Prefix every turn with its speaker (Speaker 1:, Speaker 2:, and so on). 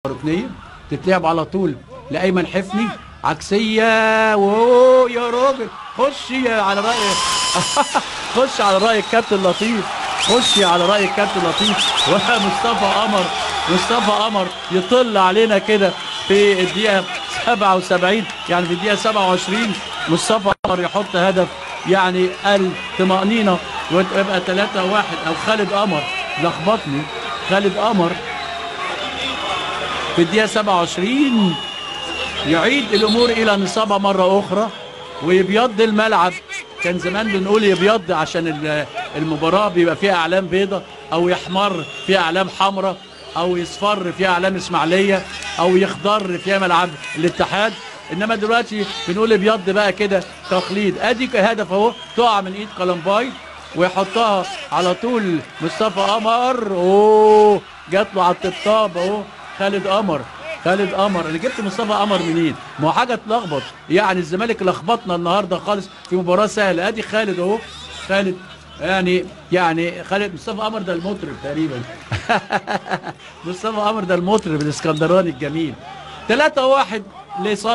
Speaker 1: ركنيه تتلعب على طول لايمن حفني، عكسية، اوه يا راجل، خش على راي خش على راي الكابتن لطيف، خش على راي الكابتن لطيف. ومصطفى قمر، مصطفى قمر يطل علينا كده في الدقيقة 77، يعني في الدقيقة 27 مصطفى قمر يحط هدف يعني الطمأنينة ويبقى 3-1. او خالد قمر، لخبطني، خالد قمر في الدقيقة 27 يعيد الامور الى نصابها مرة اخرى ويبيض الملعب. كان زمان بنقول يبيض عشان المباراة بيبقى فيها اعلام بيضة، او يحمر فيها اعلام حمراء، او يصفر فيها اعلام اسماعيليه، او يخضر فيها ملعب الاتحاد. انما دلوقتي بنقول ابيض بقى كده تقليد. ادي هدف اهو، تقع من ايد قلمباي ويحطها على طول مصطفى قمر. اوه جات له على الطبطاب اهو خالد قمر. خالد قمر، اللي جبت مصطفى قمر منين؟ ما هو حاجة تلخبط يعني، الزمالك لخبطنا النهارده خالص في مباراة سهلة. ادي خالد اهو، خالد يعني خالد مصطفى قمر ده المطرب تقريبا مصطفى قمر ده المطرب الاسكندراني الجميل. 3-1 لصالح